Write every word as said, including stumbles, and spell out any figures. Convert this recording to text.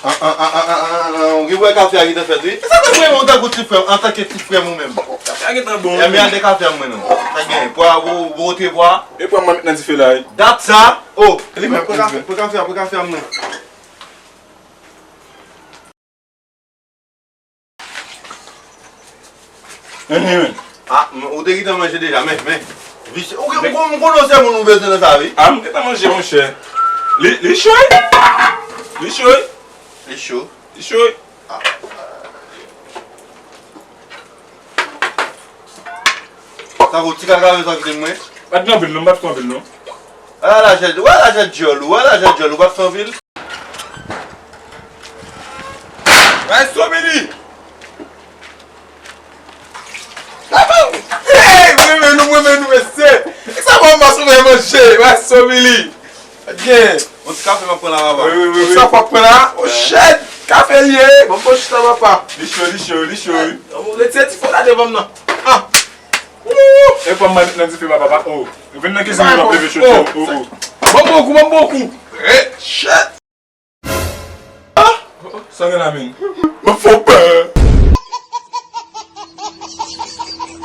An, an, an, an, an, an, an, ou gen bwè kafe a gentan fèt, wi. Sa te mwen, ou tankou ti frè m, antanke ti frè m ou menm. Kafe a gentan bon. Enben, al de kafe a mwen non. Sa gen, pwa, ou, ou te pwa. E pwa m ap met nan dife la, wi. Dat sa, oh. Li menm, pran kafe, pran kafe a, pran kafe a mwen. Enhen, men. Ah, m, ou te gentan manje deja, men, men. Visye, ou, ou, ou, ou konnen se moun ou bezwen nan sa, wi. Ah, m gentan manje, monchè. Li, li cho, wi. Li cho, wi. Li cho. Li cho, wi. Ah. Sa vo ti kaka sa kite mwen. Pa t gen anpil, non, pa t gen anpil, non. Wè lajè, wè lajè dyòl ou, wè lajè dyòl ou, pa t fè anpil. Maestro Billy! Hey, mwen renmen nou, mwen renmen nou, mesye! E sa bon, m ap sove manje, Maestro Billy! Byen! Yon ti kafe m ap pran la, papa. Wi, wi, wi, wi. Sa w ap pran la? Oh, shit! Kafe l ye! Bon, bon, chita, papa. Li cho, li cho, li cho, wi. Bon, retire ti fò la devan m nan. Ah! Wouh! E pwa m ap met nan dife, papa, papa. Oh. Vin nan kizin, m ap leve cho. Oh, oh, oh. Bon, bon kou, bon, bon kou. Eh, shit! Ah! Sa gen la, men? M ap fè w pè.